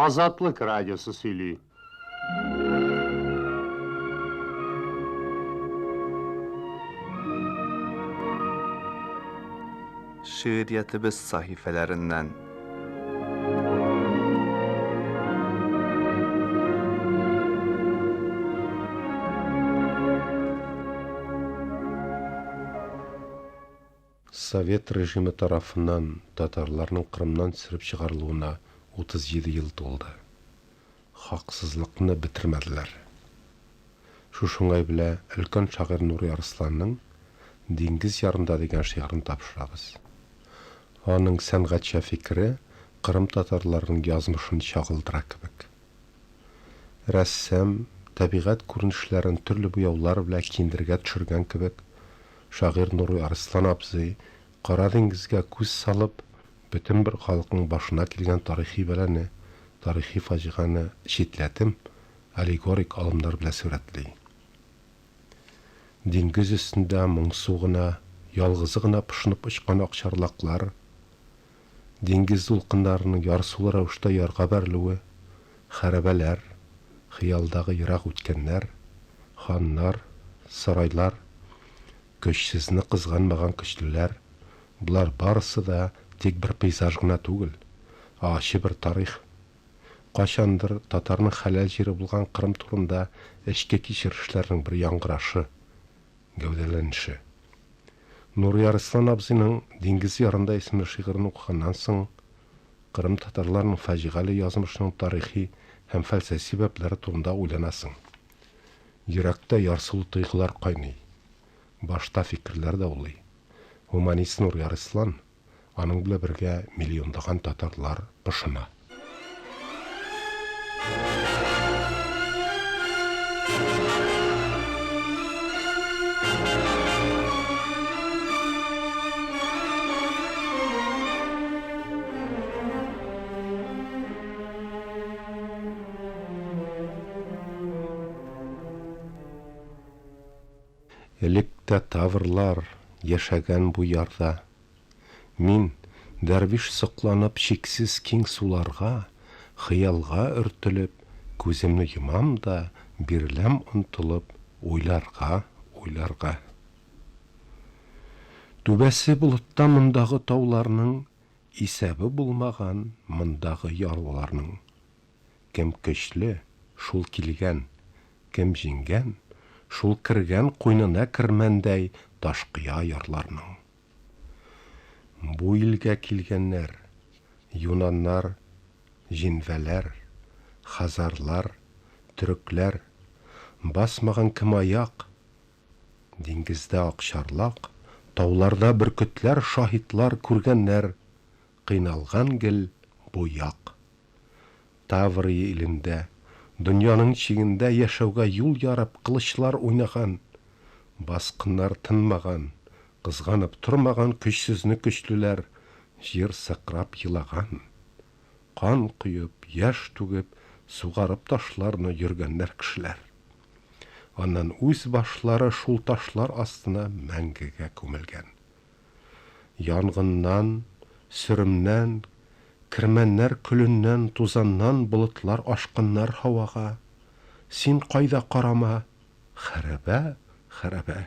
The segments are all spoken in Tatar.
Азатлык радиосы сөйли. Шигъриятебез сәхифәләреннән. Совет режимы тарафыннан татарларның Кырымнан сөреп чыгарылуына 37 ел тулды. Хаксызлыкны бетермәделәр. Шушы уңай белә өлкән шагыйрь Нури Арсланның Диңгез ярында дигән шигырен тапшырабыз. Аның сәнгатьчә фикере Кырым татарларының язмышын чагылдыра кебек. Рәссам, табигать күренешләрен төрле буяулар белән киндергә төшергән кебек, шагыйрь Нури Арслан абзый Кара диңгезгә күз салып, бөтен бер халыкның башына килгән тарихи бәлане, тарихи фаҗигане читләтем, аллегорик алымнар белән сурәтли. Диңгез өстендә моңсу гына, ялгызы гына пошынып очкан акчарлаклар, диңгез дулкыннарының ярсулы рәвештә ярга бәрелүе, хәрабәләр, хыялдагы ерак үткәннәр, ханнар, сарайлар, көчсезне кызганмаган көчлеләр, болар барысы да тик бер пейзаж гына түгел, ә ачы бер тарих. Кайчандыр татарның хәләл җире булган Кырым турында эчке кичерешләрнең бер яңгырашы, гәүдәләнеше. Нури Арслан абзыйның Диңгез ярында исемле шигырен укыганнан соң, Кырым татарларының фаҗигале язмышының тарихи һәм фәлсәфи сәбәпләре турында уйланасың. Йөрәктә ярсулы тойгылар кайный. Башта фикерләр даулый. Һуманист Нури Арслан, аның белән бергә миллионлаган татарлар пошына. Элек тә таврлар яшәгән бу ярда. Мин, дәрвиш сокланып чиксез киң суларга, Хыялга өртелеп, күземне йомам да биреләм онтылып уйларга, уйларга. Түбәсе болытта мондагы тауларның, Исәбе булмаган мондагы ярларның. Кем көчле, шул килгән, кем җиңгән, шул кергән куйнына кермәндәй ташкыя ярларның. Бу илгә килгәннәр, юнаннар, җинвәләр, хазарлар, төрекләр, басмаган кем аяк, диңгездә акчарлак, тауларда бөркетләр шаһитлар күргәннәр, кыйналган гел бу як. Таврия илендә, дөньяның чигендә яшәүгә юл ярып кылычлар уйнаган, баскыннар тынмаган, кызганып тормаган көчсезне көчлеләр җир сыкрап елаган. Кан коеп, яшь түгеп, сугарып ташларны йөргәннәр кешеләр. Аннан үз башлары шул ташлар астына мәңгегә күмелгән. Янгыннан, сөремнән, кирмәннәр көленнән, тузаннан болытлар ашканнар һавага. Син кайда карама, хәрабә, хәрабә.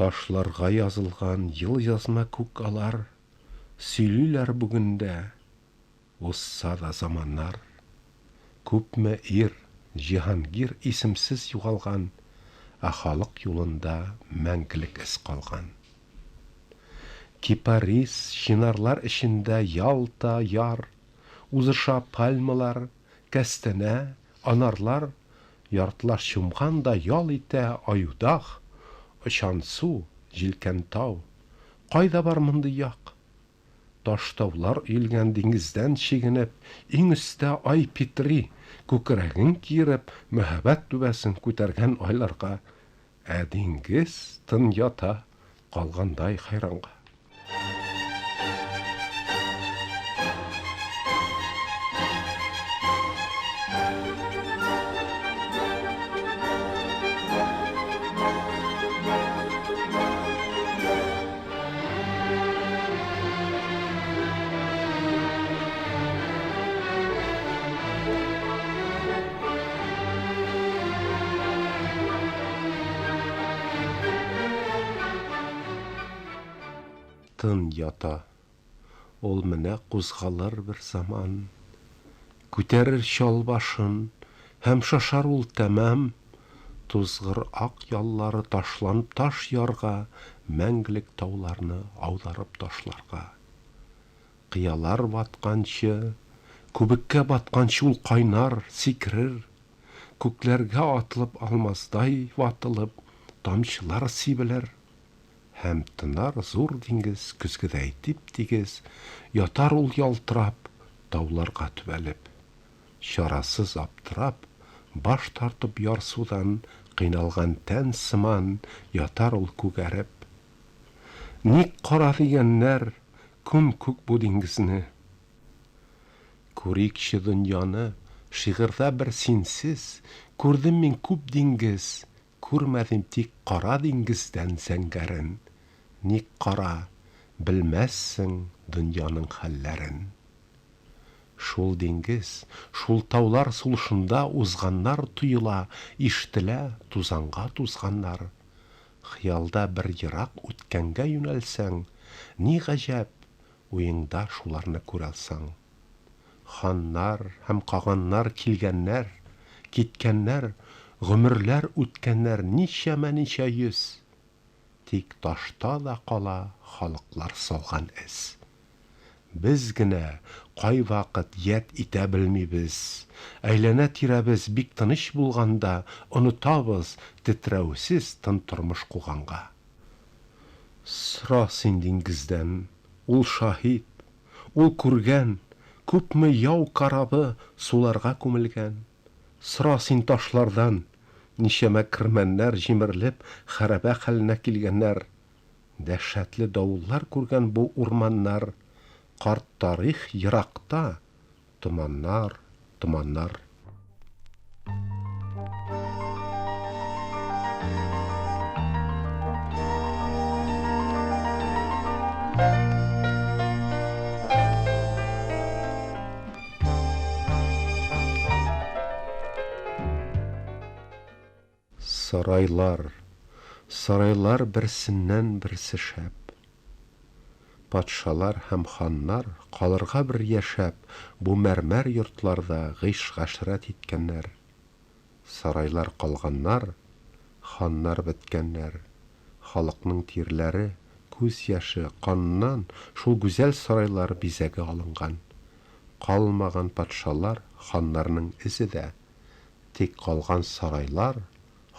Ташларга язылган елъязма күк алар Сөйлиләр бүген дә, узса да заманнар. Күпме ир, җиһангир исемсез югалган, Ә халык юлында мәңгелек эз калган. Кипарис, чинарлар эчендә Ялта, яр, Узыша пальмалар, кәстәнә, анарлар, Яртылаш чумган да ял итә Аюдаг, Очансу, Җилкәнтау. Кайда бар мондый як? Таш-таулар өелгән диңгездән чигенеп, Иң өстә Ай-Петри, күкрәген киереп, Мәһабәт түбәсен күтәргән айларга, Ә диңгез тын ята, калгандай хәйранга. Тын ята. Ул менә кузгалыр бер заман. Күтәрер чал башын, һәм шашар ул тәмам. Тузгыр ак яллары ташланып таш ярга, Мәңгелек тауларны аударып ташларга. Кыялар ватканчы, күбеккә батканчы ул кайнар, сикерер. Күкләргә атылып алмаздай ватылып, тамчылар сибелер. Һәм тынар зур диңгез көзгедәй тип-тигез, Ятар ул ялтырап, тауларга төбәлеп. Чарасыз аптырап, баш тартып ярсудан Кыйналган тән сыман ятар ул күгәреп. Ник кара дигәннәр, күм-күк бу диңгезне. Күрикче дөньяны, шигырьдә бер синсез, Күрдем мин күп диңгез, Күрмәдем тик Кара диңгездән зәңгәрен, Ник кара, белмәссең дөньяның хәлләрен. Шул диңгез, шул таулар сулышында Узганнар тоела, ишетелә, тузанга тузганнар. Хыялда бер ерак үткәнгә юнәлсәң, Ни гаҗәп, уеңда шуларны күралсаң. Ханнар һәм каганнар килгәннәр, киткәннәр, гомерләр үткәннәр ничәмә-ничә йөз. Тик ташта да кала халыклар салган эз. Без генә кайвакыт ят итә белмибез. Әйләнә-тирәбез бик тыныч булганда онытабыз тетрәүсез тын тормыш куганга. Сора син диңгездән, ул шаһит, Ул күргән, күпме яу корабы суларга күмелгән. Сора син ташлардан, ничәмә кирмәннәр җимерелеп хәрабә хәленә килгәннәр. Дәһшәтле давыллар күргән бу урманнар, карт тарих еракта, томаннар, томаннар. Сарайлар, сарайлар берсеннән-берсе шәп. Патшалар һәм ханнар калырга бер яшәп, бу мәрмәр йортларда гыйш-гашрәт иткәннәр. Сарайлар калганнар, ханнар беткәннәр. Халыкның тирләре, күз яше, каныннан шул гүзәл сарайлар бизәге алынган. Калмаган патшалар, ханнарның эзе дә. Тик калган сарайлар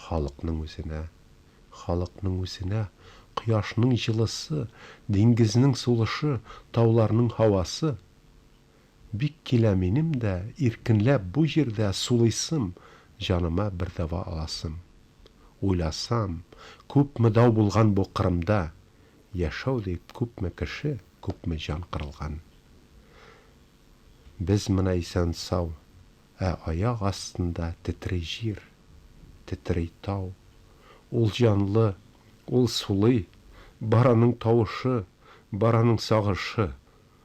халыкның үзенә. Халыкның үзенә кояшның җылысы, диңгезнең сулышы, тауларның һавасы. Бик килә минем дә иркенләп бу җирдә сулыйсым, җаныма бер дәва аласым. Уйласам, күпме дау булган бу Кырымда, яшәү дип күпме кеше, күпме җан кырылган. Без менә исән-сау, Ә аяк астында тетри җир, тетри тау. Ул җанлы, ул сулый, бар аның тавышы, бар аның сагышы.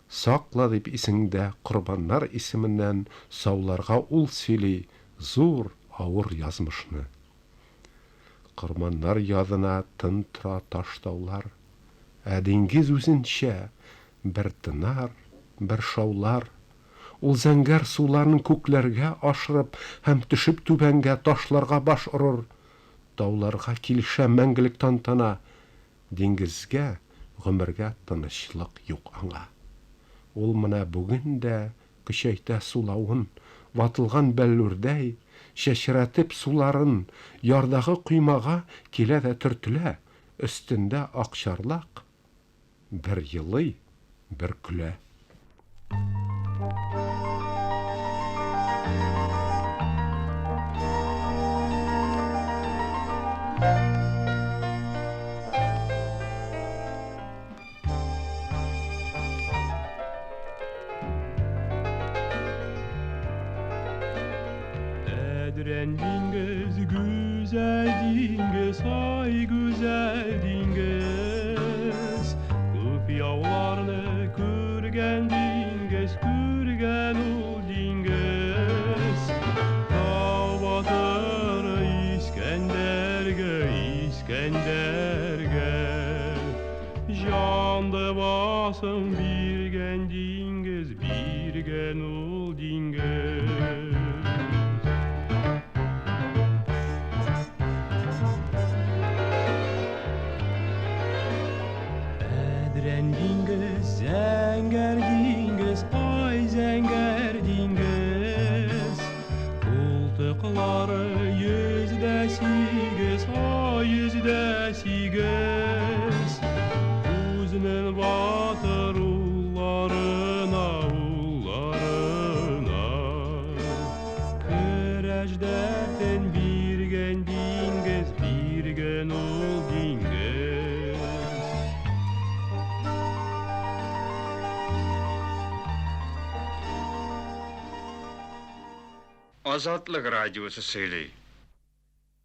Сакла дип исеңдә корбаннар исеменнән сауларга ул сөйли зур, авыр язмышны. Корманнар ядына тын тора таш-таулар. Ә диңгез үзенчә, бер тынар, бер шаулар. Ул зәңгәр суларын күкләргә ашырып һәм төшеп түбәнгә ташларга баш орыр. Тауларга килешә мәңгелек тантана. Диңгезгә, гомергә тынычлык юк аңа. Ул менә бүген дә көчәйтә сулавын, ватылган бәллүрдәй, чәчрәтеп суларын, ярдагы коймага килә дә төртелә, өстендә акчарлак, Бер елый, бер көлә. Әдрән диңгез, гүзәл диңгез, ай гүзәл диңгез. Күп яуларны күргән диңгез, күргән ул диңгез. Тау батыр Искәндәргә, Искәндәргә. Җанды Дорфасын биргән диңгез, биргән ул диңгез. Әдрән диңгез, зәңгәр диңгез, ай зәңгәр диңгез. Култыклары 108, ай 108. Үзенең батыр улларына, улларына көрәш дәртен биргән диңгез, биргән ул диңгез. Азатлык радиосы сөйли.